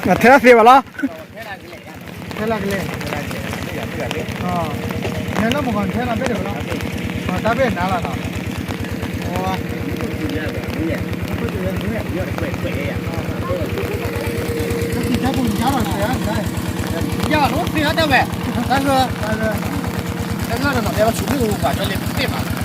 ထဲလၢသ့ဘၣ်လီၤ. ထဲလၢကလဲၣ်, နဲလၢမုၢ်ဂီၤထဲလၢဘ့ၣ်ဒိၣ်လီၤ, တၢ်ဘ့ၣ်နၤလီၤနီၤ, တၢ်ပူၤတၢ်လီၤ, တၢ်ဝဲ, တၢ်လီၤနီၤ တဲဝဲဆူမုၢ်အိၣ်ပှၤကၠီလ့ပသ့ၣ်ဘၣ်.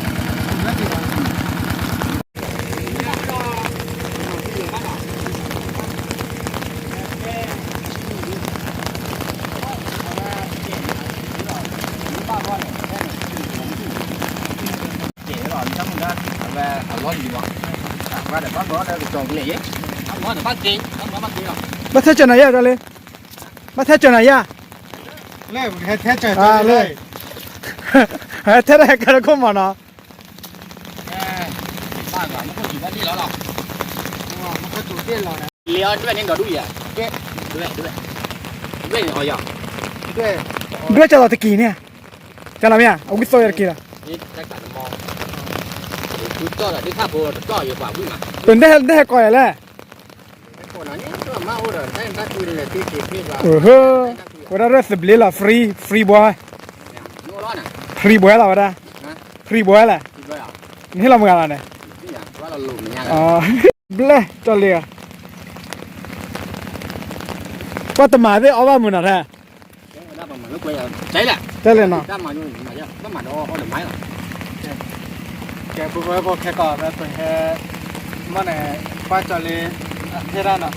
ဘၣ်ထဲကၠီနၤယါဒ်လဲၣ်, ဘၣ်ထဲကၠီနၤယါ, ထဲတၢ်ဟဲကါတခိၣ်မးနီၤ. ဒွဲၣ်ကၠီလီၤတက့ၢ်န့ၣ်, ကၠီလီၤမ့ၢ်ဧါ, အဝံသီယၤတက့ၢ်လီၤ. ပနဟဲကီးယၤလဲၣ်, ဝဲဒၣ်ရဲၣ်သဘျ့လီၤ free, free boy, free boy လီၤဝဲဒၣ်, free boy လီၤ, နဟ့ၣ်လီၤမုၢ်ဂၤလီၤန့ၣ်, ဘျဲၣ်ကၠီလံဧါ, ပှၤတမၤသ့ၣ်အီၣ်ဘၣ်မုၢ်နီၤထဲ, တဲလဲၣ်နီၤ. ကဲ ပဝဲဖိခဲကီး ပဟဲ မ့ၢ်န့ၣ် ကွၢ်ကၠီလ့ ထဲဒၣ်နီၤ,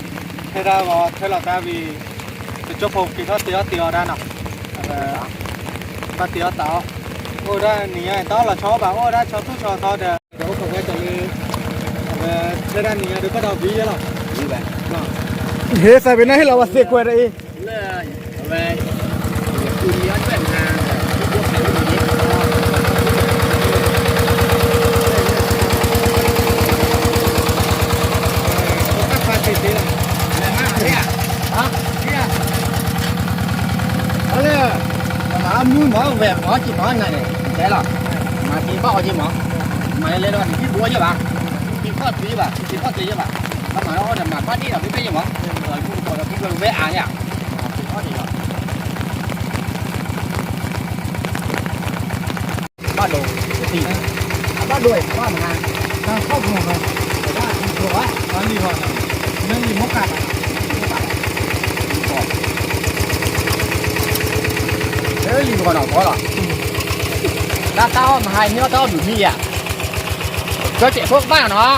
ထဲဒၣ်ဂီၤ ထဲလီၤတၢ်ဝံၤ ပကၠိဖိက့ၤထီၣ်တ့အီၣ်တ့အီဒၣ်နီၤ, ဘၣ်တ့အီၣ်တ့အီ, အိၣ်ဒၣ်နံၤညါ တၢ်အီၣ်လီၤဆီဘၣ် အိၣ်ဒၣ်ဆီသူၣ်ဆီသီဒီး ဒီးအိၣ်ခိးဝဲကၠီလ့, အဝဲ ထဲဒၣ်နံၤညါဒုးဘၣ်ဒီးဝံၤယဲလီၤ, ဟ့ၣ်သးပ့ၤနီၣ်ဟ့ၣ်လီၤဝဲသ့ၣ်ကွဲတအံၤ လၢ မၤမုၢ်မၤ ဝဲၢ်မၤက့ၤမၤနၤန့ၣ် တဲလီၤ, မၤက့ၤဘၣ်အီၤက့ၤမး, မၤလဲၤလဲၤဒီး နဟံၣ်ဘိယဲဘၣ်, ဟံၣ်ခီၣ်သ့ဘၣ် ဟံၣ်ခီၣ်သ့ယဲဘၣ်, ဘၣ်မၤလီၤအီၣ်ဒီးမၤဘၣ်ဒ့ၣ်ဒီး ဖဲဖဲယဲမး, ဒီးယူၢ်ကီးဒီးဖံကီးဝဲအါယၤ ဘၣ်ဒိ, ဘၣ်ဒိ, ဘၣ်မနုၤ, တၢ်ခီၣ်ကမီၤဝဲ, ဘၣ်လံၤဂီၤ, လၢလံၤမီကးဘၣ်, လၢလံၤဂီၤနီၤ ဘီလီၤ, တၢ်တၢ်အီၣ်မဟါ မ့ၢ်အီၣ်တၢ်အီၣ်ဒုးမံယၤ, ကၢစဲးဖိကဘၣ်နီၤ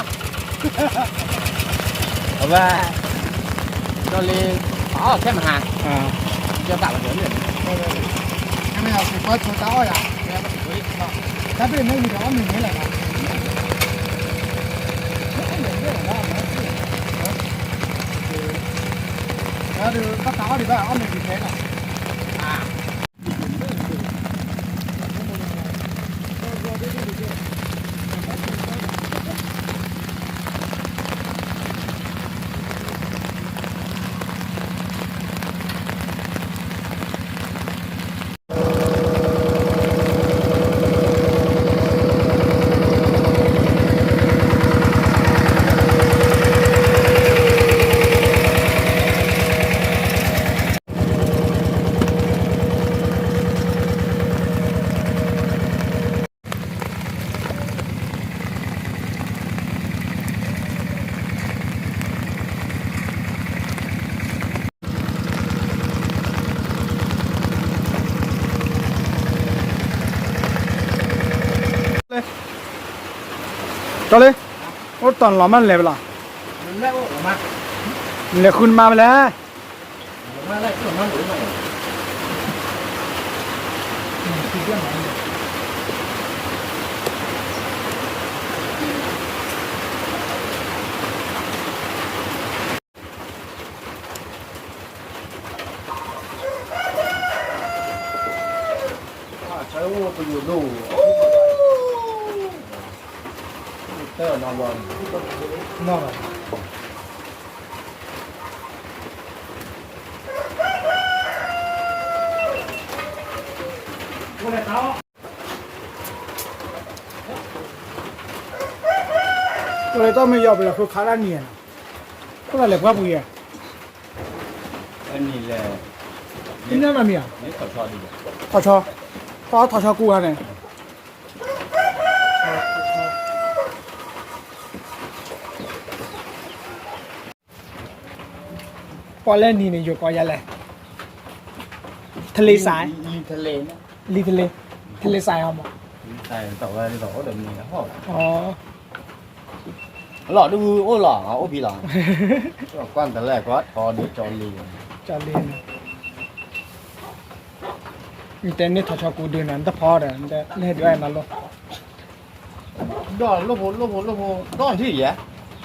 အဝဲ, ဒီးလၢ, အီၣ်ခဲမဟါ, ကၢသးဝဲ, တၢ်အီၣ်ယၤ, တၢ်ဘ့ၣ်မ့ၢ်ဝံၤဒီးအီၣ်မ့ၢ်မ့ၢ်လၢၤဘၣ်, ဒီးဘၣ်တၢ်အီၣ်ဒံးဘၣ်အီၣ်မ့ၢ်ဝံၤခဲလီၤ. ကၠီလ့, အိၣ်တ့ၢ်လီၤမးလဲၤဝဲလီၤ, လဲၤဃုနမါဖဲလဲၣ်. အိၣ်လၢတၢ်မ့ၢ်ယီၤပလဲၤဃုခါလၢနံၤနီၤ, အိၣ်လၢလဲၤပှၢ်ပူၤယဲၢ်, နံၤလဲၣ်, နံၤနီၢ်မံၤဧါ, ထီၣ်ဆီ, ထီၣ်ဆီကူဂၤန့ၣ်, ပှၤလၢနံၤန့ၣ် ယိၤကိးယၤလဲၣ်, ทะเลทราย, လံာ်ทะเล, ทะเลทรายအီၤမး, လီၤဒုအိၣ်လီၤ အိၣ်ဖံလီၤ, ကွၢ်တလဲၣ်ကွၢ်ထီဒုကၠီလ့, ကၠီလ့န့ၣ်, နတဲန့ၢ်ထီၣ်ဆီကူဒုန့ၣ် နတဖီဒီး နဟဲဒုးအါနၤလိၣ်, ဒီးလိၣ်ဖိလိၣ်ဖိလိၣ်ဖိ ဒီးထံၣ်ယဲ,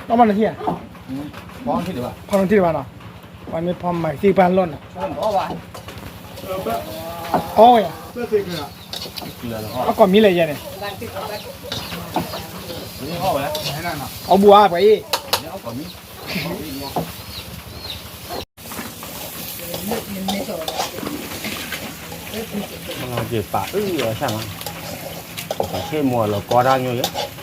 ဒီးမနုၤထံၣ်ဧါ, ဖီထံၣ်တဘၣ်, ဖီထံၣ်တဘၣ်နီၤ, ပှၤမ့ၢ်ဖီမၤသံပှၤလိၣ်နီၤ, အီဝဲ, အကိာ်မံလဲၣ်ယဲန့ၣ်, အီဘူအါပှၤအံၤ ပာ်အုၣ်အီၤဆၣ်မး, ပာ်ဆ့ၣ်မိၢ်လီၤကီတၢ်ညိယဲ,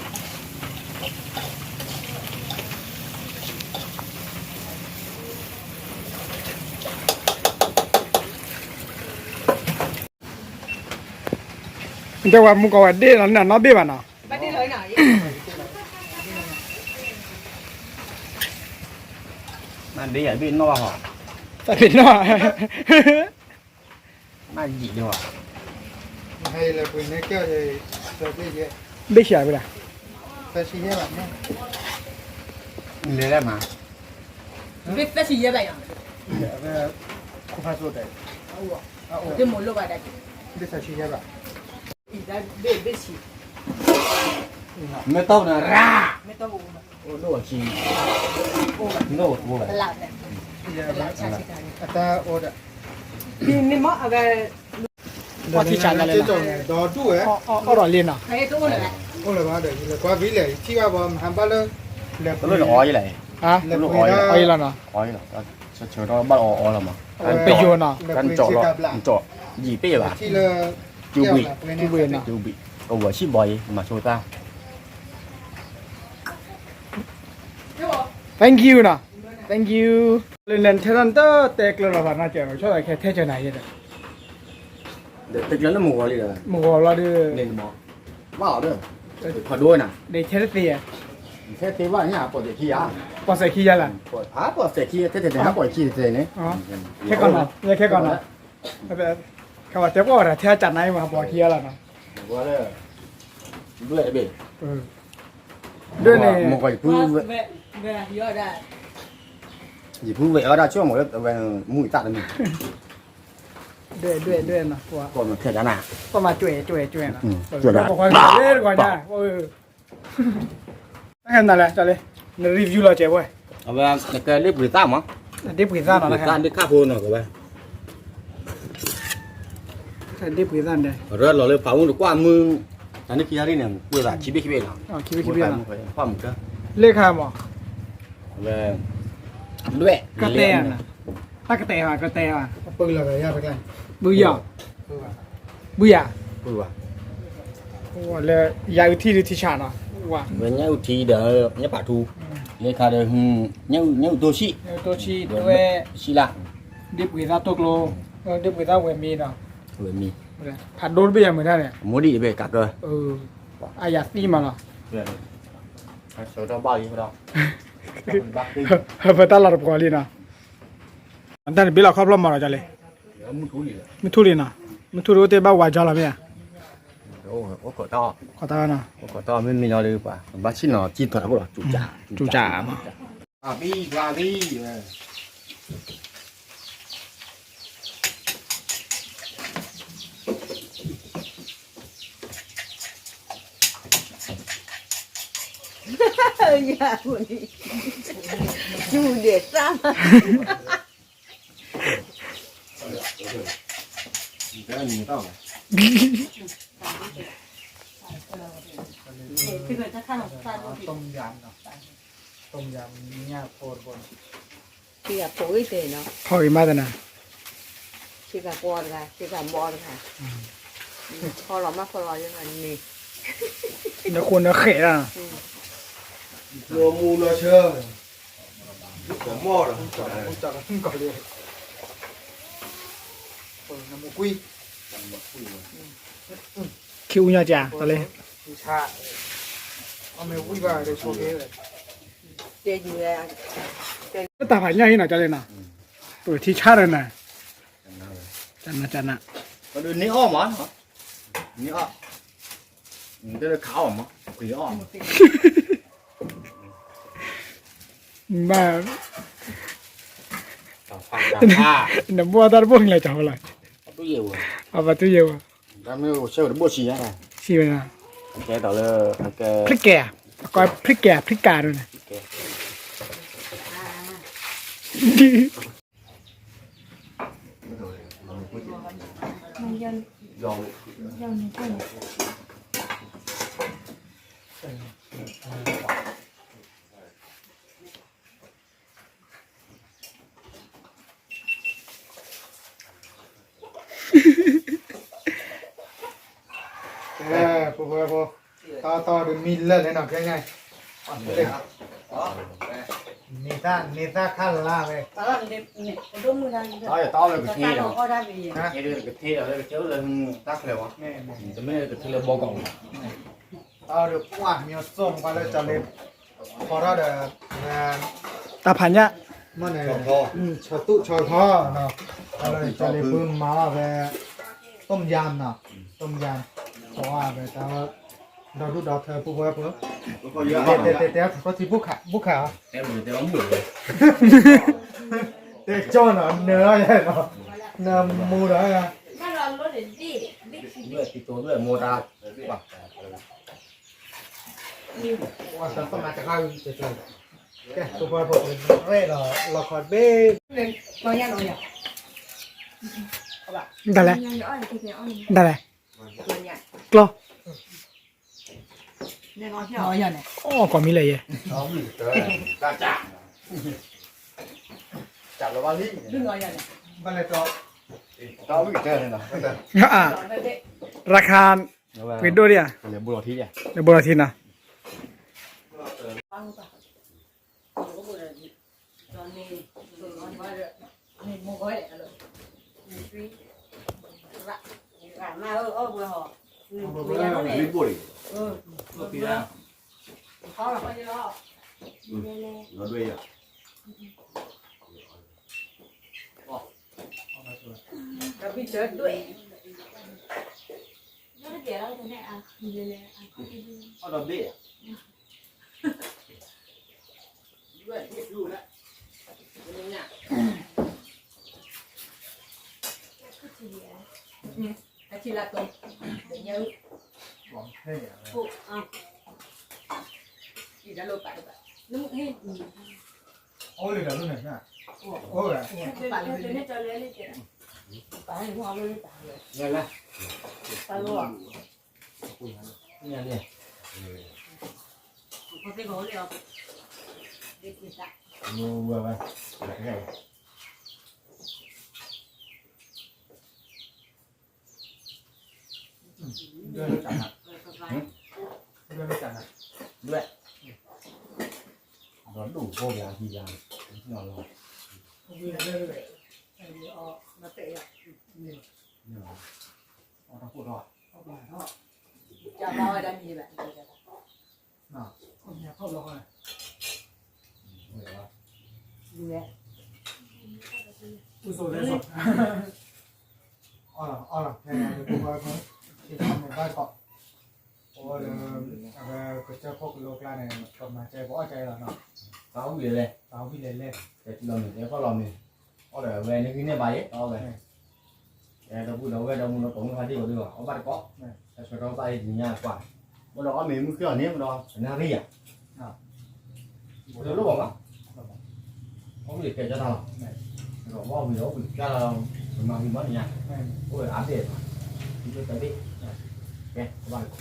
တဲဝဲမူကီၢ်ဝဲဒ့ၣ်လီၤန့ၣ်နီၣ်ဘ့ၣ်ဘၣ်နီၤ, နဒ့ၣ်ယဘ့ၣ်နီၣ်ဘၣ်ဟီ, တဘ့ၣ်နီၣ်, နယံာ်ဒံးဘၣ်, ဘ့ၣ်ဆံးဝဲဒၣ်, လဲၤလၢမး, ဘ့ၣ်သၢဆံယဲၢ်ဘၣ်ယၤ, ခိၣ်ဖးစိတၢ်, ဘ့ၣ်သၢဆံယဲၢ်ဘၣ်, မ့ၢ်တီၢ်ပနရၣ်, မ့ၢ်တီၢ်ပန, အတၢ်အိၣ်ဒီး, ပှၤထံၣ်ဆးနၤလဲၣ်, ဒီးဒူၣ်ဝဲ, အိၣ်ဒီးလံနီၤ, အိၣ်လၢၤဘၣ်ဒီး ယလဲၤကွၢ်ဘံၣ်လဲၣ် ယထံၣ်ဘၣ်ဘီမဟါဘၣ်လၢ, တလိၣ်နအီယဲလဲၣ်, အီယဲလီၤနီၤ, ပယိၤနီၤ, ယံာ်ပ့ၢ်ဘၣ်, ကဘံၣ်, ကဝဲၤဆံၣ်ဘီယံၤ မၤဆိတၢ် Thank you နီၤ, thank you လၢနထဲထီၣ်နတတဲကျၢၤလီၤဘၣ်နီၤ ကဲဆီၣ်သးခဲထဲကၢၤနၤယဲဒီး, တဲကျၢၤလၢမုၢ်ဂီၤလံဒီး, မုၢ်ဂီၤလီၤဒီး, ဘၣ်အီၤဒီး, ဖးဒိၣ်နၤ, ဒ်ထဲတသ့, ထဲသ့ဘၣ်ညါ ပိာ်စဲးခံဧါ, ပိာ်စဲးခံယါလၢ, ပိာ်စဲးခံ ထဲထဲထဲ ပိာ်ခံတသ့န့ၣ်, ခဲကီၢ်နီၤ, ခဲကီၢ်နီၤ, ခဲကီၢ်တဲပှၤဝဲဒၣ်ထဲအကၢ်နၤအံၤမး ပိာ်ခံယါလီၤနီၤ, ဒွဲၣ်တဘ့ၣ်, ဒွဲၣ်န့ၣ်, မုၢ်ဂီၤယဖု ယဖုဝဲအီၣ်ဒၣ်ဆိကမိၣ်လၢ မူအံသၣ်တမံၤ, ဒွဲၣ်ဒွဲၣ်ဒွဲၣ်နီၤ, ကီၢ်မ့ၢ်ဖျဲးတၢ်နၤ, ကီၢ်မ့ၢ်ကွဲးကွဲးကွဲးနီၤ, ကွဲးတၢ်, ကွဲးတၢ်, န review လီၤကဲးဝဲ, အဝဲ နကဲဒ့ပှ့ၤသၣ်မး, ဒ့ပှ့ၤသၣ်နီၤ, ဒ့ခၣ်ဖိနီၤကဝဲ ဒ့ပှ့ၤသၣ်န့ၣ်, ရၢလီၤလၢဖးမုၢ်တကွၢ်မုၢ်, တၢ်န့ၣ်ခံဂၤရံၣ်န့ၣ် ကွၢ်သးခံဘ့ၣ်ခံဘ့ၣ်လီၤ, ခံဘ့ၣ်ခံဘ့ၣ်လီၤ, ကွၢ်မုၢ်တၢ်, လ့ၣ်ခါမး, အဝဲ, ဒွဲၣ်, ကတဲ, တၢ်ကတဲဘၣ် ကတဲဘၣ်, ပုၢ်ယီၤ, ပုၢ်ယီၤ, လၢ ယၤအုထံဒုထံဆးနီၤ, ဝဲညၣ်အုထံဒီး ညၣ်ပာ်ထူ, လ့ၣ်ခါဒီး, ညၣ်အုတိၢ်ဆံၣ်, ဒွဲၣ်, ဆံၣ်လၢ်, ဒ့ပှ့ၤသၣ်တိၢ်ကျိ, ဒ့ပှ့ၤသၣ်ဝဲၤမ့ၤနီၤ, ဝဲၤမ့ၤ, ဖးဒိၣ်တဘ့ၣ်ယၤမုာ်တၢ်န့ၣ်, မိၢ်ဒံၣ်တဘ့ၣ်ကးကၢ, အယၤသံမးနီၤ, ပတၢ်လီၢ်တပှီၤလံနီၤ, တၢ်န့ၣ်ဘ့ၣ်လီၤခီဖျိမးဒီးကၠီလံ, မုၢ်ထူလံနီၤ, မုၢ်ထူလံအိၣ်တ့ၢ်ဘၣ်ဝါကၠီလီၤမ့ၢ်ဧါ, ခိးတၢ်နီၤ, ခိးတၢ်မ့မ့ၢ်လီၤဒီး ပှၤဘၣ်ဆ့ၣ်နီၤကံၢ်ထီၣ်တၢ်ဖိလီၤ, ကၠူၣ်ကၠၢ်မး ယၤန့ၣ်, ကၠူၣ်ဒဲးသၣ်, သံဂၤဖိဂ့ၤတဲနီၤ, ဖီဂ့ၤမးသနၤ, သံဂၤကွီတဂၤ သံဂၤဘီတဂၤ, ဖီလီၤမးဖီလီၤယဲန့ၣ်, နဃိနဃဲးဒၣ်, လီၤမူလီၤဆၢ, မီၢ်လီၤ, ကီၢ်လံ, နမူကွံာ်, ခံအူညီကၢ် တၢ်လၢ, တၢ်ဖးညၣ်ဟံၣ်နီၤ ကၢ်လၢနီၤ, ပထံဆၣ်ဒီးနၤ, ကၢ်နၤ, ကၢ်နၤ, န့ၢ်အီၣ်မး, န့ၢ်အီၣ်, တခးအီၣ်မး, ပှ့ၤအီၣ် ဘၣ်, နဘိၣ်တၢ်တဘိၣ်ဟံးလၢကၠီၤလီၤ, အဘၣ်တူၢ်ယဲၢ်ဝဲ, ဆံဝဲ, ဖျံးကဲ, အကိးဖျံးကဲ, ဖျံးကးဒ်န့ၣ်, ဖိဖိဖိ, တီတီဒီးမံလၢာ်လဲၣ်နီၤ ဖဲညါ, န့ၢ်သၣ်ခါလါဝဲ, တၢ်လၢကထ့ဒီး, ကထ့ဒီးလၢကထ့လၢဘီကီၢ်, တမ့ၢ်ကထ့လၢဘီကီၢ်, တၢ်ဒီးကွၢ်မ့ၢ်စိၢ်မးလၢကၠီၤလ့, ဖီထီၣ်ဒီး, တၢ်ဖးညၣ်, ဆီသူၣ်ဆီထီ, ကၠီၤလ့ပူၤမၤအီၣ်ဝဲ, ต้มยำနီၤ, ต้มยำ, ဖီအီၣ်ဝဲတၢ်, ဒီဒူၣ်ဒီထၢဖိဖိဖိ, တဲတဲတဲတဲ ခီၣ်ထံ ဘူၣ်ခး ဘူၣ်ခးအီၤ, တဲကၠီနီၤ နၢၤလီၤယဲနီၤ, နၢၤမူဒီး, ဒ်လဲၣ်, ဒ်လဲၣ်, ကျီ, အီၣ်ကွၢ်မံလၢယဲ, ရခၢၣ်, ပှ့ၤဒိၣ်ဒံးဧါ, နဘိလီၤထံနီၤ.အီၣ်လီၤ အီၣ်လီၤ ဖဲန့ၣ် ပကဘၣ်ကီး အဝဲကစၢၢ်ခိၣ်ကလိကျါန့ၣ် ပမၤကဲပအီၣ်ကဲလီၤနီၤ, တၢ်ဝံၣ်လဲၤလဲၣ် တၢ်ဝံၣ်လဲၤလဲၣ် တဲလီၤမ့ၢ် တဲဖီၣ်လီၤမ့ၢ် အီၣ်ဒီးဝဲန့ၣ်ဂံၢ်န့ၢ်ဘၣ်ယဲ အီၣ်ဝဲ တဲဒီပုၢ်ဒီဝဲၢ်ဒီမုၢ်ဒီတီၤမုၢ်ဟါဒံၣ်ဝဲဒံးဘၣ် အီၣ်ဘၣ်တကိး ဆၢကတီၢ်ဘၣ်အံၤတနံၤညါကွၢ် မ့ၢ်ဒီးအီၣ်မ့ၢ်မုၢ်ဃ့အီၤန့ၣ် မ့ၢ်ဒီး ကနၣ်ရံၣ်ယၤ တလိၣ်ဘၣ်ဘၣ် အီၣ်ဝံၣ်ကဲကၢ်တၢ်လီၤ ဒီးဘၣ်ဝံၣ်ဒီးအိၣ်ဘှံးကၢ်လီၤ ပမၤဝံၣ်မီၢ်တညါ အိၣ်ဝဲအါဘ့ၣ်ဘၣ် ဒ်တဘ့ၣ် ကဲ ကဘၣ်တကိ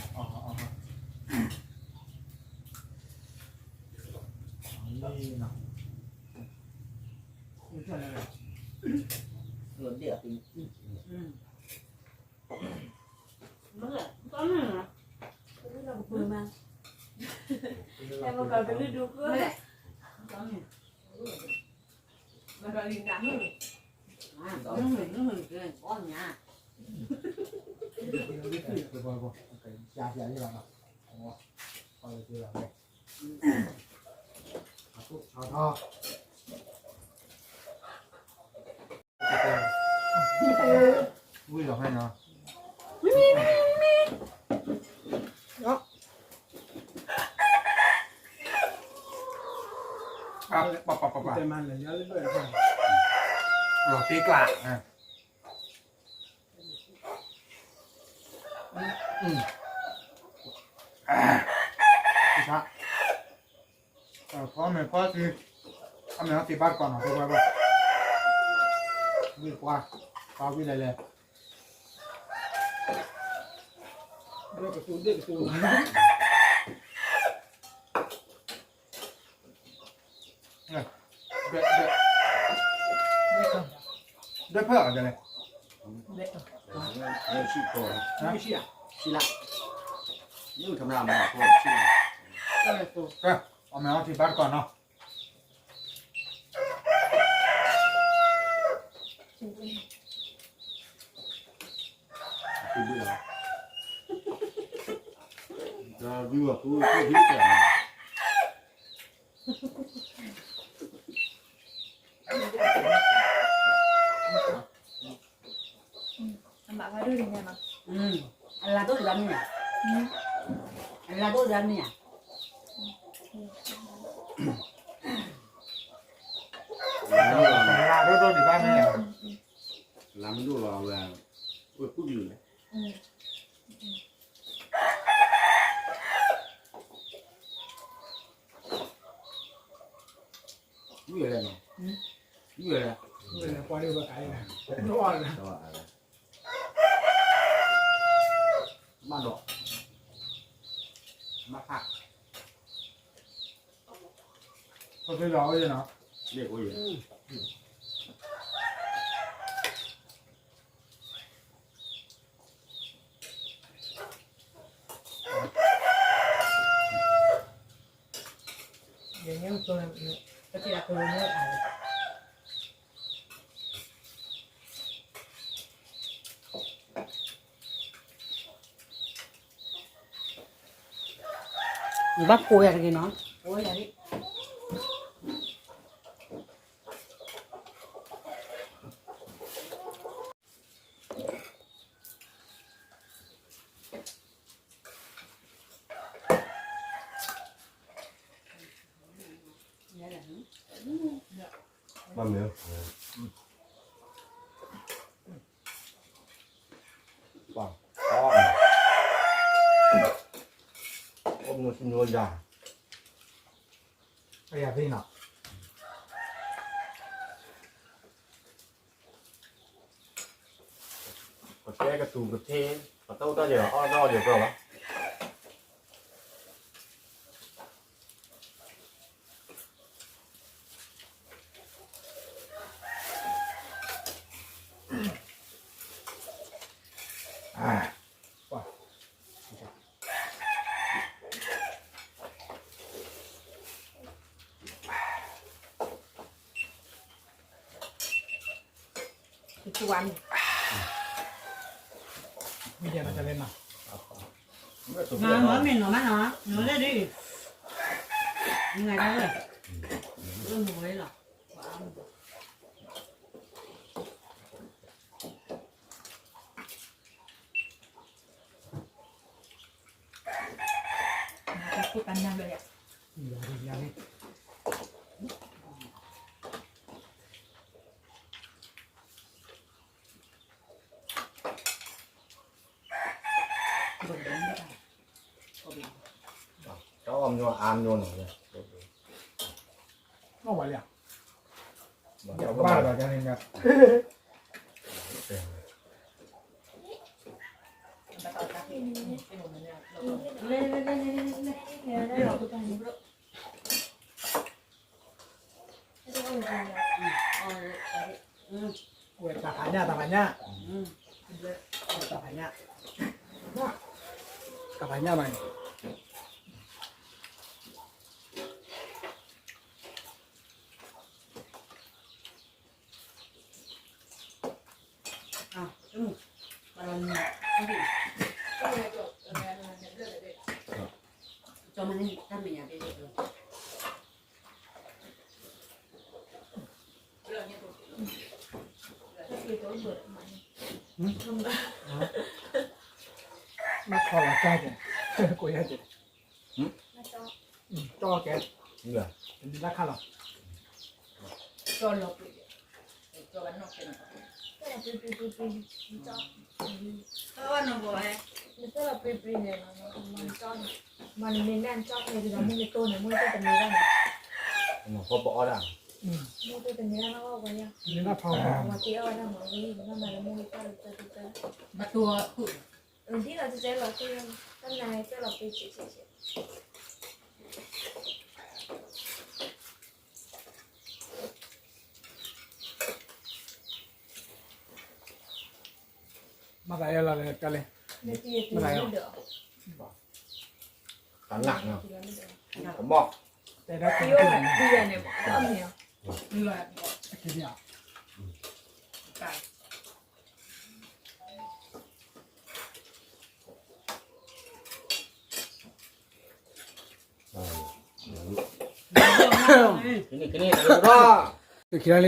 း ဝံၤလီၤဖဲနီၤ, ပပပပပ, လီၤတ့ကျး, ဖီမ့ၤဖီသံ, အမဲာ်အီသံးဘၣ်တကီးနီၤ ဖိခွါဘၣ်, ဝံၢ်ပှၤ, ပှၤဝံၢ်လဲၤလဲၤ, ဒွဲၣ်ကသူဒွဲၣ်ကသူ, ဒွဲၣ်, ဒွဲၣ်ဖၢၣ်အီၤဒ်လဲၣ်, ဒွဲၣ်, ဒွဲၣ်ဆံၣ်ဖိ, ဆံၣ်လၢ, ဆံၣ်လၢ, ယုၢ်ထမရမၤဖိဆံၣ်လၢ, အမဲာ်အီသံးဘၣ်တကီးနီၤ. အလၤဒိၣ်ဒံးဘၣ်မ့ၢ်ဧါ, အလၤဒိၣ်ဒံးဘၣ်မ့ၢ်ဧါ, အလၤဒိၣ်ဒံးဘၣ်မ့ၢ်ဧါ, လၤမ့ၢ်ဒိၣ်လီၤဝဲ, ဝဲပုၢ်ကလုာ်လဲၣ်. ဝံၢ်လဲၣ်နီၤ, ဝံၢ်လဲၣ်, ဝံၢ်လဲၣ်, ဘၣ်ဒီး, ဘၣ်ဖး, အိၣ်နီၤ, ဘၣ်ကိးယၤတဂ့ၤနီၤ, ကိးယၤဒၣ်. မ့ၢ်, ပှၤ, အိၣ်မူစံနိယၤ, အယၤသ့ၣ်နီၤ. ပတဲကတူၤကထ့, ပတၢ်အိၣ်တၢ်ယၢၤ အီၣ်တၢ်အီၣ်ယၢၤကီၢ်လီၤ. မ့ၢ်နီၤမ့ၢ်နီၤမ့ၢ်နီၤ, နဝဲဒၣ်ဒ်, နငါဒၣ်ဝဲ, မ့ၢ်ဝဲလီၤ. တၢ်အီၣ်မ့ၢ်အါမ့ၢ်နီၤ, အီၣ်ဝဲလံ, ဘၣ်လီၤန့ၣ်, ဝဲတၢ်ဖးညၣ် တၢ်ဖးညၣ်, တၢ်ဖးညၣ်, တၢ်ဖးညၣ်မးန့ၣ်. မ့ၢ်ခီလီၤကၢ်ကဲ, ကိးယၤကဲ, ကၠီကဲ, တနံၤလၢခါလီၤ, ကၠီလီၤပှ့ၤ, ကၠီဘၣ်နီၣ်ကဲနီၣ်, ကၠီလီၤပှ့ၤပှ့ၤပှ့ၤ, ကၠီ, နကၠီလီၤပှ့ၤပှ့ၤန့ၣ်, မ့ၢ်နမ့ၢ်နၢ်ကၠီန့ၣ် ဒ်သိးမ့ၢ်နတိၢ်န့ၣ် မ့ၢ်တမ့ၢ်ဘၣ်န့ၣ်, မ့ၢ်တမ့ၢ်ဘၣ်နီၣ်ဝဲယါ, မ့ၢ်တမ့ၢ်ဘၣ်နီၣ်ဝဲယါ, မ့ၢ်ဘၣ်ဖးဝဲ, ဝဲတ့အီၣ်ဝဲဒၣ်မ့ၢ်ဝဲယါ, မ့ၢ်မၤလၢမ့ၢ်ဝဲတၢ်လၢတၢ်တၢ်, ဘၣ်တိၢ်, ဒ်သိးကၠီလီၤပှ့ၤ, တၢ်နၤကၠီလီၤပှ့ၤဆံးဆံးဆံး မၤသးယဲလီၤလဲၣ်, မၤသးယဲ, တၢ်နးနီၤ, ကဘီ, တဲဒၣ်, က့ၤလီၤလံ, ကၠီလံ, ကၠီလံ အ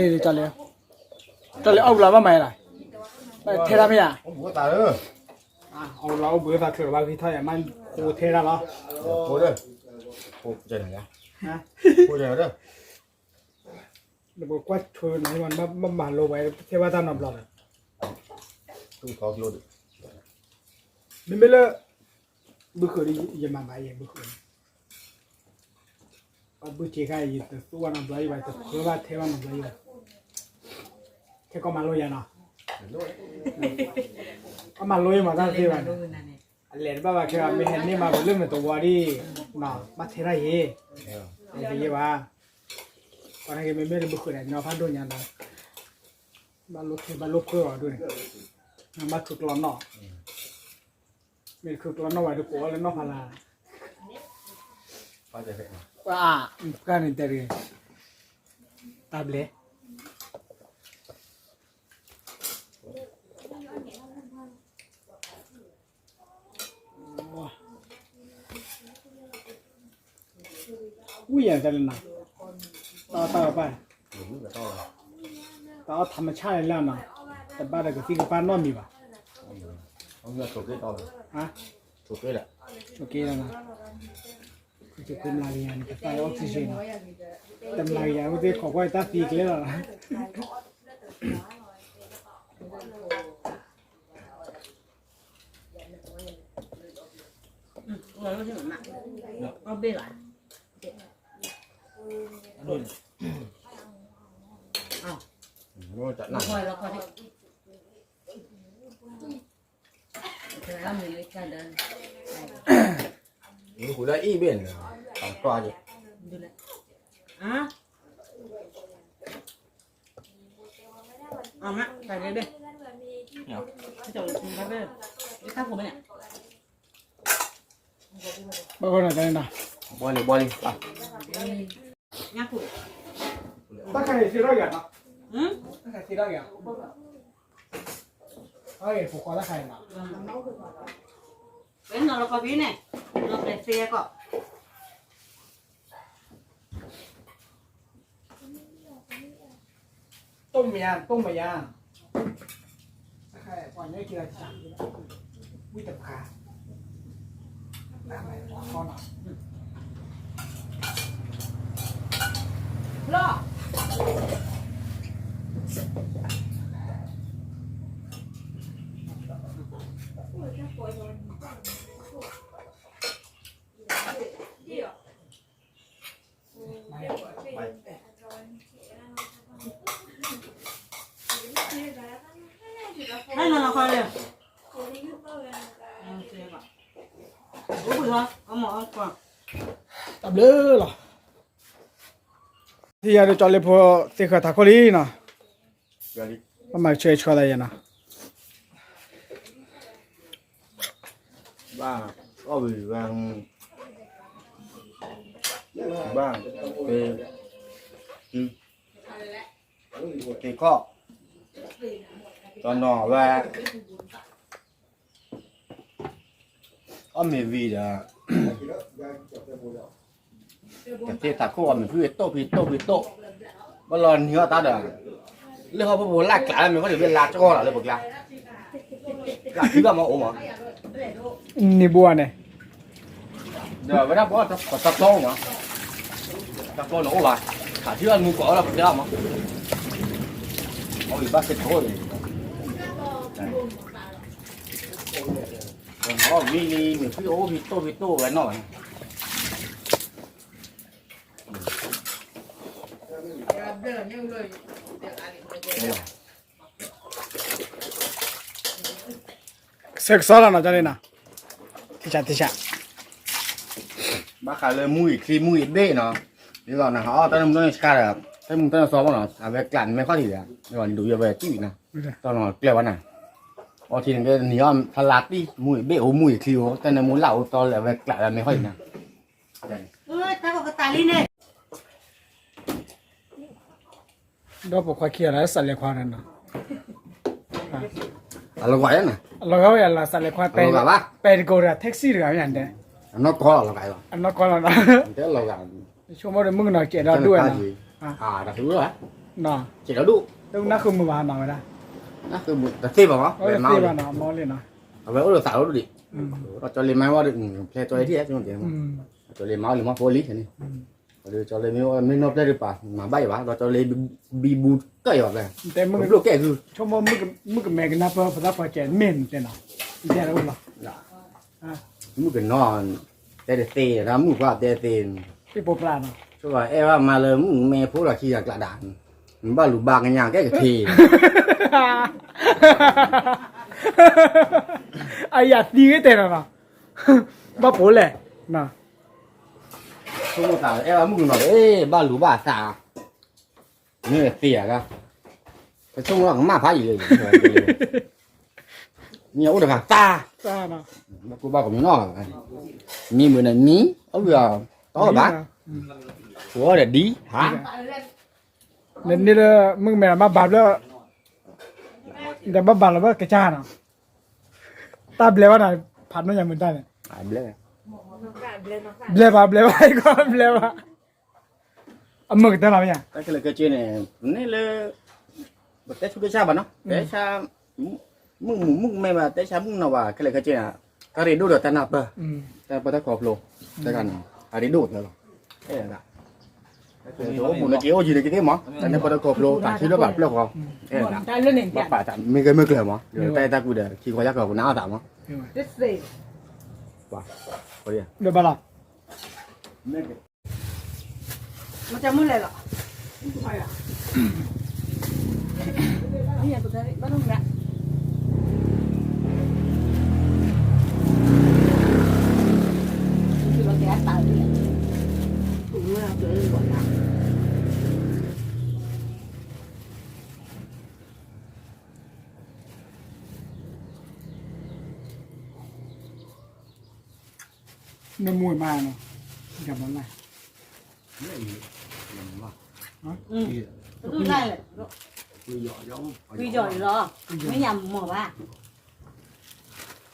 ီၣ်ဘျီဘၣ်မၤယဲလီၤ, ဘၣ်ထဲတၢ်မ့ၢ်ဧါ, အီၣ်ဘျီအိၣ်ဘှံးသးချုးဘၣ်ဂံၢ်ထီၣ်ယၤ မ့ၢ်အိၣ်ထဲတၢ်လီၤ, နပကွၢ်ဆိနၤ ဘၣ်မၤလိဝဲ ထဲဘၣ်တၢ်နီတဘျီဒီး, မ့မ့ၢ်လၢ ဘုဃုာ်ဒီး ယမၤဘၣ်ယဲ ဘုဃုာ်န့ၣ်, ဘုစ့ခါ ယတသူဘၣ်နီတဘျီဘၣ် ယတဖျိဘၣ်ထဲဘၣ်နီတဘျီဘၣ်, ထဲကီၢ်မၤလိယၤနီၤ, ကီၢ်မၤလိယၤမၤတၢ်သ့ဘၣ်န့ၣ်, အလဲၤတဘၣ်ဘၣ်ခဲဘၣ် မ့ၢ်ဟဲန့ၢ်မၤပလၢမ့ၢ်တဝီဒံး, ဘၣ်ထဲတၢ်ယဲ, တယဲဘၣ်, ပှၤနာ်က့ မ့မ့ၢ်တဘုဃုာ်ဒီး ညီဖးဒိၣ်ညါဒီး ဘၣ်လိၣ်ခဲဘၣ်လိၣ်ပှၢ်အီၤဒ်န့ၣ်, ဘၣ်ခုကျီနီၣ်, မ့ၢ်တခုကျီနီၣ်ဝဲတကိးအီၤလၢနီၢ်ဖးလၢ်, ပှၤအါ, ပှၤန့ၣ်တဲတဂ့ၤ, တၢ်ဘျဲ ဝံယၤတၢ်လၢနၤ, တၢ်တၢ်ပၢ်, တၢ်အီၣ်ထးမဆၣ်လၢနၤ, တဘၣ်ဒီးကသံၣ်ကပၢ်နီတမံၤဘၣ်, ဆိးက့လီၤ, ဆိးက့လီၤနၤ, ကမၤကယၤန့ၣ် ကသံၣ် oxygen နီၤ, တမၤကယၤ ဝဲသ့ၣ်ခိးကွၢ်တၢ်သံကျဲလီၤနၤ. မ့ၢ်ဃုာ်လၢအံၣ်ဘ့ၣ်န့ၣ်, တၢ်ကွၢ်က့ၤ, အမ့ၢ်တၢ်ဘျဲဘ့ၣ်, တၢ်ဘျဲဘ့ၣ်, တၢ်ဘျဲဘ့ၣ်, ဘၣ်ဃီနၤတၢ်န့ၣ်နၤ, ဘီလံ ဘီလံ, တၢ်ခါအံၤသ့ထီၣ်ယၤနီၤ, တၢ်ခါသ့ထီၣ်ယၤ, အံၤ ဖိခွါတၢ်ခါအံၤနီၤ, ဝဲနီၤလီၤကီၢ်ဖံန့ၣ်, နီၤပျဲသ့ကီး ต้มยำ ต้มยำ ဝံတခါ လီၤ တၢ်ဘျုးလီၤ. ထံၣ်ယၤဒီးကၠီလ့ဖိသ့ၣ်ဃၢၤထးခိၣ်လံနီၤ, ဘၣ်မၤကဆှဲကဆှီသးယဲနီၤ, ဘၣ်, အီၣ်ဝံၤဝဲ, ဘၣ်, က့ၤခီၣ်, တနီၤဝဲ အီၣ်မ့ၤဝံၤဒီး ကသ့ၣ်သးခိၣ်အီၣ်မ့ၤဖုၣ်တိၣ်ဖုၣ်တိၣ်, ဘၣ်လီၤနံၤအီၣ်တၢ်ဒီး လၢဟီၣ်ဖိဖိလၢ်ကျးလၢမ့ၤခီၣ်ဒံး ဝဲလါကီလီၤလၢပကျါ, ကျးဖံဘၣ်မၤအိၣ်မး, န့ၢ်ဘိန့ၣ် ဒီးဝဲဒၣ်ပှၤတၢ်ပျီမး, တၢ်ပျီန့ၣ်အိၣ်ဘၣ်, ခးထံအီၣ်မူကိးအီၣ်လၢပတဲအီၣ်မး, အီၣ်ဝံၤဘၣ်စ့ၢ်ကီးန့ၣ်, အီၣ်ဝံၤလံ မ့ၤဖုၣ်အိၣ်ဖံတိၣ်ဖံတိၣ်ဝဲနီၢ်ဘၣ်န့ၣ် ကဆၢကဆၢလီၤနီၤ ကၠီလ့နီၤ, ထံဆးထံဆး, ဘၣ်ဃးလၢမူဂ့ၤချံမူဂ့ၤဘ့ၣ်နီၤ, ဒ်သိးနဟးအီၣ်တၢ်နမူတၢ်နဆါဒီး တၢ်မူတၢ်နစီမးနီၤ အဝဲကျးနမဲာ်ခီၣ်ထံးဒီး ဒုးယဝဲစံၣ်ဝံၤနီၤ, တၢ်နီၤကျဲဝဲနီၤ, အီထံန့ၣ်ကနံၤအီၣ်ဖးလါတံၢ် မူဂ့ၤဘ့ၣ်အိၣ်မူဂ့ၤချံအိၣ် တၢ်နမူလၢ်အိၣ်တီလၢအဝဲကျးဝဲမဲာ်ခီၣ်ထံးနီၤ ဒီးပိာ်ခွါခံဂၤလၢစးလဲၤခွါဒီးနီၤ, အလီၤဂာ်ယါနီၤ, အလီၤဂာ်ဝဲယါလီၤ စးလဲၤခွါ အလီၤဂာ်ဘၣ် ပဲတကိးတဂၤ ထၢၣ်စံၣ်တဂၤမ့ၢ်တဲ, အနီၢ်ကီၢ်လီၤဂာ်လီၤ, အနီၢ်ကီၢ်လီၤနီၤ, တဲလီၤဂာ်, ဆိကမိၣ်ဒီးမုၣ်ကနီၤကဲးဒီးဒိၣ်ဝဲနီၤ, တၢ်တဝဲ, နီၤ, ကဲးဒီးဒိၣ်, တနၢ်ဃုမုာ်ဘၣ်နီၤဝဲဒၣ်, နၢ်ဃုမုာ်တသ့ဘၣ်မး, တသ့ဘၣ်နီၤ မ့ၢ်လံနီၤ, အဝဲအိၣ်ဒီးသးအိၣ်ဒိၣ်ဒံး, ဒီးကၠီလ့မါဝဲဒီး ဖျဲၣ်ကၠီလ့ထံၣ်, ကၠီလ့မါအိၣ်လံမးဖိလံန့ၣ် ဒီးကၠီလ့မ့ၢ်အိၣ်မ့ၢ်နီၢ်ပျဲၢ်ဒုးပာ် မၤဘၣ်ယံၤဘၣ် ဒီးကၠီလ့ဘံဘူကၢၢ်ယံၤဘၣ်ဖဲ တဲမုၣ်ကမဲကနၢ်ပၢၢ်ဖိသၣ်ဖီကဲးမ့ၢ်နတဲနီၤ, တဲလၢအိၣ်လီၤ, မုၣ်ကနီၤ တဲတသ့ တၢ်မုၣ်ခွါတဲတသ့, ဆိဘၣ်အဲၣ်ဘၣ်မါလၢမုၣ်မဲဖိလီၤခံဂၤကျးဒၣ်, နဘၣ်လူၤဘၣ်ကညးကဲကထံ အယၤသံဂ့ၤတဲနီၤနီၤ, ဘၣ်ပိာ်လဲၣ်, ဆိမိၣ်သးအဲၣ်ဘၣ်မုၣ်ကနီၤ ဘၣ်လူၤဘၣ်သး, မ့ၢ်သ့ဧါ, ပဆိကမိၣ်ကမၣ်ဖးယံၤလၢ မ့ၢ်အိၣ်တဂၤသး, ဘၣ်ကူဘၣ်ကမီၤနီၢ်, မံမုာ်န့ၣ်မံ, အဝံၤအီၤတီဘၣ်, ဝီဒီးဒံဟါ, နန့ၢ်လၢမုၣ်ကမဲဘၣ်ဘၣ်ဘျၢ, ဒီးဘၣ်ဘၣ်လီၤဘၣ်ကစၢ်နီၤ, တၢ်ဘျဲဘၣ်နီၤ, ဖးနီၢ်ညါမုၢ်တၢ်န့ၣ်, ဘျဲဘၣ်ဘျဲဘၣ်ဘျဲဘၣ် အမုာ်ကတၢၢ်လီၤမ့ၢ်ဧါ, တၢ်ခဲလၢာ်ခဲဆ့န့ၣ် ပန့ၢ်လၢ ပတဲဆူတၢ်ဆါဘၣ်နီၤ, တဲဆါ မုၣ်မုၣ်မုၣ်ကမဲဘၣ် တဲဆါမုၣ်နီၤဘၣ် ခဲလၢာ်ခဲဆ့န့ၣ်, တၢ်ရ့ဒိၣ်ဒီးတၢ်နၢ်ပၢၢ်, တၢ်ပၢတၢ်ခီဖျိ, တၢ်ဂၤန့ၣ် အရ့ဒိၣ်ကတၢၢ်လီၤ, အဲၣ်ဒၣ်, အိၣ်ပူၤလၢက့ၤအိၣ်ယံၤလၢကသ့မး တၢ်န့ၣ်ပၢတၢ်ခီဖျိ တၢ်ထံလၢဘၣ်ပျၢၢ်ဃီ, အဲၣ်ဒၣ်, ဘၣ်ပာ်တၢ်မ့ၢ်ဂ့ၤမ့ၢ်ကျၢၤမး တၢ်အဲၣ်တၢ်ကွံဒီး ခံခီယၢ်ခီပနၢ်အီၣ်သးမး, ပှၤ, ပှၤ, ဘၣ်လီၤ မတမုၢ်လဲၣ်လီၤ, နမူမါနီၤ, ယဘလၣ်, ကွံယီၤလီၤ, မ့ၢ်ယၤမီၢ်ဘၣ်,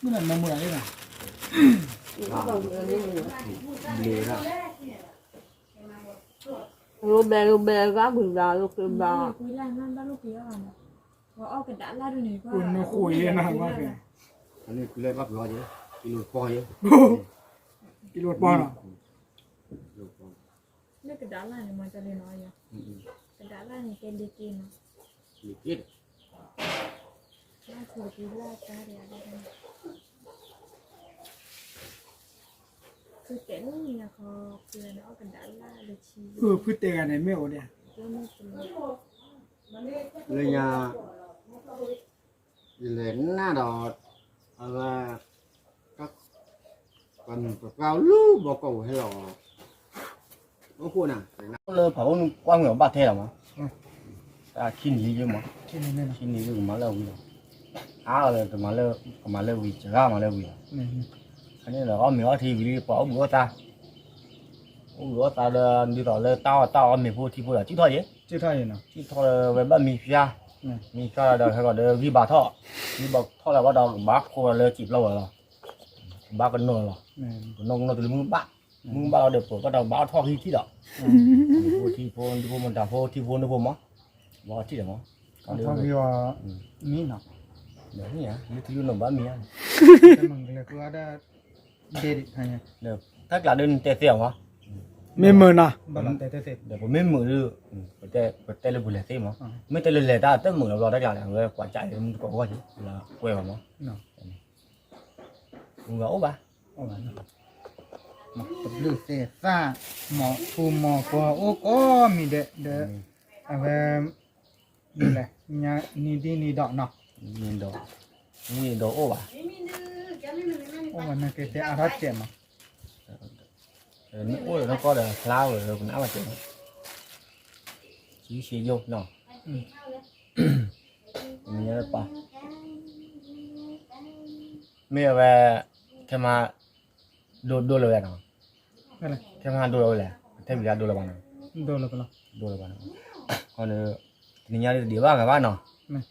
မ့ၢ်နမူအလၢနီၤ, ဘျဲဘျဲဘျဲဘျဲဘျဲဘျဲ, နဃိယဲနီၤ, ကံလိာ်တပီၢ်နီၤ, လၢကဒးလၢ်ဒ်န့ၣ်, ကဒးလၢ်န့ၣ်ကဲလ့က့နီၤ, လ့က့ဒီး ဖုတဲဂၤန့ၣ်မ့ၢ်အိၣ်ဒၣ်, လၢညါ ယလဲၤနၢ်ဒီး အဝဲ ပှၤမုၢ်ပှၤပှၢ်လူၤဘီကီၢ်ပူၤဟဲလီၤ, အိၣ်ဃိန့ၣ် လၢဖးအိၣ်နုာ်ကွၢ်မုာ်အီၤဘၣ်ထဲလီၤမး, တၢ်ခံနံၤယဲမး, ခံနံၤယဲကမၤလၢဝံၤလီၤ, အါလၢ ကမၤလၢဝံၤ စှၤမၤလၢဝံၤလီၤ, ဖဲန့ၣ်ဒီးအီၣ်မ့ၤအီထံဝံၤလံ ပှၤအိၣ်ဘှံးအိၣ်သါ, အိၣ်ဘှံးအိၣ်သါဒီး ဒ်သိးလၢတၢ်အီၣ်တၢ်အီမ့ၤဖိထံဖိဒီး စုၣ်ထီၣ်ယဲ, စုၣ်ထီၣ်ဝဲဘၣ်မံဖၠါ မ့ၢ်ကဒီးဟဲကီးဒီးဂံၢ်ဘါထီၣ်, ဂံၢ်ဘါထီၣ်လၢၤဘၣ်ဒီးကဘၣ်ခိးလၢစံာ်ပျီဝဲလီၤ, ကဘၣ်ကနိးလီၤ, ကနိးကနိးတုၤလၢမုၢ်ဘၣ်, မုၢ်ဘၣ်လီၤဒီး ပကဒီးဘၣ်ထီၣ်ဂံၢ်ထံၣ်ဒီး, ဖိထံဖိ ဖိမတၤဖိ ထံဖိန့ၣ်ဖိမး, ဘၣ်ထီၣ်ဂံၢ်အီၤ, မ့ၢ်နီၤ, မ့ၢ်ဧါ, လၢထံလုၢ်နီၤဘၣ်မ့ၢ်ဧါ, တၢ်ကျးဒ်နတဲသ့အီၤမး, မ့ၢ်မုာ်နီၤ, ဒီးပမ့ၢ်မုာ်ဒီး, ပတဲလၢပလဲၤသ့မး, မ့ၢ်တဲလၢလဲၤတၢ်တမုာ်လီၤဘျီတၢ်ကျးဒီး အဝဲကွၢ်ကၠးအံၤမုၢ်တကိးဂီၢ်က့ၤ, လၢကွဲးဘၣ်မး, အိၣ်ဘၣ်, တဘျုးသ့ၣ်သၣ်, မီၤထူမီၤပှီၤအိၣ်ကိးမံၤဒဲးဒီး, အဝဲ မ့ၢ်လဲၣ်, နံၤဒ်နံၤဒီးနီၤ, နံၤဒီး, နံၤဒီးအိၣ်ဘၣ်, အိၣ်ဘၣ်နက့ၤတဲအါထီၣ်စဲးမး, နအိၣ်ဒီးနကီၢ်ဒီးဖျါဝဲကနၣ်ဘၣ်စဲး, ဆံဆံယိနီၤ, မ့ၢ်အဝဲ, ခဲမး, ဒိဒိလၢၤဝဲနီၤ, ခဲမးဒိလၢၤဝဲလဲၣ်, ထဲဝံၤဒၣ်ဒိလၢၤဘၣ်နီၤ, ဒိလၢၤဘၣ်နီၤ, တနံၤညါဒ်တဒံးဘၣ်ဂၤဘၣ်နီၤ,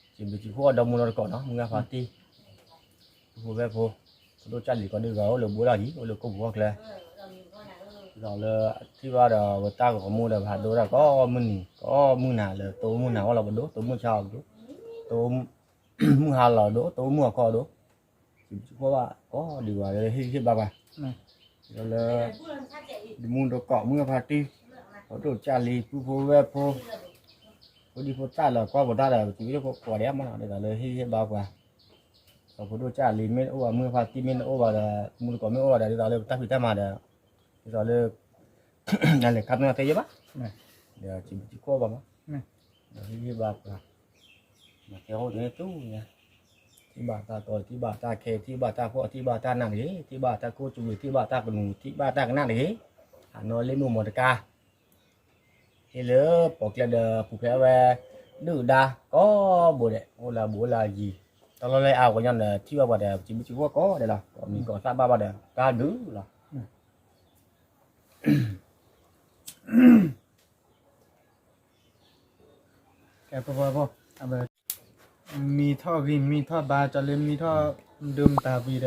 စံးဘျုးစံးဖှိၣ်ဒီမုၢ်ဒီတကိးနီၤ မုၢ်ဂၢ်ဖါတံၢ်, ဖိဝဲၢ်ဖိ, ပဒိၣ်ကၢ်လံၤကီးဒုးဂၤအိၣ်လၢဘိဒၣ်ယံၤ အိၣ်လၢကိၣ်ပူၤဟီၣ်ချၢ, ဒီးလၢ, ထံၣ်ဘၣ်ဒီးပတၢ်ဂီၤမူဒီးပဟးဒိတၢ်ကိးမုၢ်နံၤ ကိးမုၢ်နၤလၢတိမုၢ်နၤအီၣ်လီၤပဒိၣ် တိမုၢ်ဆါအီၤပဒိၣ်, တိ, မုၢ်ဟါလီၤဒိၣ် တိမုၢ်အီၣ်ခီဒိၣ်, စံးဘျုးစံးဖှိၣ်ဘၣ်ကိးဒုးဂၤလၢဟ့ၣ်ဂံၢ်ဟ့ၣ်ဘါပှၤ, ဒီးလၢ, ဒမုၢ်ဒီကိးမုၢ်ဂၢ်ဖါတံၢ်, ပဒိၣ်ကၢ်လံၤ ပုၢ်ဖိဝဲၢ်ဖိ, ဖိဒံဖိသၣ်လၢကွၢ်ပတၢ်ဒီး စံးဘျုးစံးဖှိၣ်ကိးဂၤဒဲးမးနီၤ ဒ်သိးလၢဟ့ၣ်ဂံၢ်ဟ့ၣ်ဘါပှၤ, ဒီးဖိဒိၣ်ကၢ်လံၤမ့ၢ်အိၣ်ဘၣ် မုၢ်ဂၢ်ဖါတံၢ်မ့ၢ်အိၣ်ဘၣ်ဒီး မုၢ်တကိးမ့ၢ်အိၣ်ဘၣ်ဒီး ဒ်သိးလၢပတၢ်ဖံးတၢ်မၤဒီး, ဒ်သိးလၢ နလဲၤခါပနီၣ်သ့ယဲဘၣ်, ဒီးစံးဘျုးစံးဖှိၣ်ဘၣ်မး, ဒီးဟ့ၣ်ဂံၢ်ဘါပှၤ, မၤကဲဟီၣ်တန့ၢ်တူၢ်ညါ, ထံၣ်ဘၣ်တၢ်တီ ထံၣ်ဘၣ်တၢ်ခဲ ထံၣ်ဘၣ်တၢ်ဖှီၣ် ထံၣ်ဘၣ်တၢ်နးတဂ့ၤ ထံၣ်ဘၣ်တၢ်ကိၢ်စူၤ ထံၣ်ဘၣ်တၢ်ကနူၤ ထံၣ်ဘၣ်တၢ်ကနၣ်တဂ့ၤ, ဟးနီၣ်လ့ၣ်မိၢ်မီၤတကါ ဟ့ၣ်လၢပီၤကျဲဒီးပူၤဖျဲးဝဲ, ဒုၣ်ဒါကိးဘိဒဲး အိၣ်လၢအဘူးအိၣ်လၢအယံၤ, တၢ်လီၢ်လၢအါဂီၢ်ညီဒီး ထံၣ်ဘၣ်ပှၤဒီး စံးဘျုးစံးဖှိၣ်ကိးဂၤဒဲးလီၤ. ကိးမံၤကိးသၣ်ဘၣ်ဘၣ်ဒီး တၢ်ဒုးလီၤ. ကဲ ပှၤပှၤပှၤ အဝဲ မံထီၣ်ဂံၢ်မံထီၣ်ဘါ ကၠီလၢမံထီၣ်ဒုးမတၤဝံၤဒီး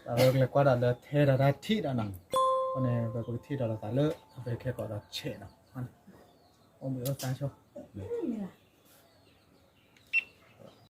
အဝဲကလဲၤကွၢ်ဒီးလၢထဲဒီးတၢ်ထံၣ်ဒီးနီၤ, အဃိန့ၣ် ပကထံၣ်ဒီးလီၤသးလၢ အဝဲခဲကိးဒီးဆဲးနီၤ, အိၣ်ဘှံးအိၣ်သါဆိ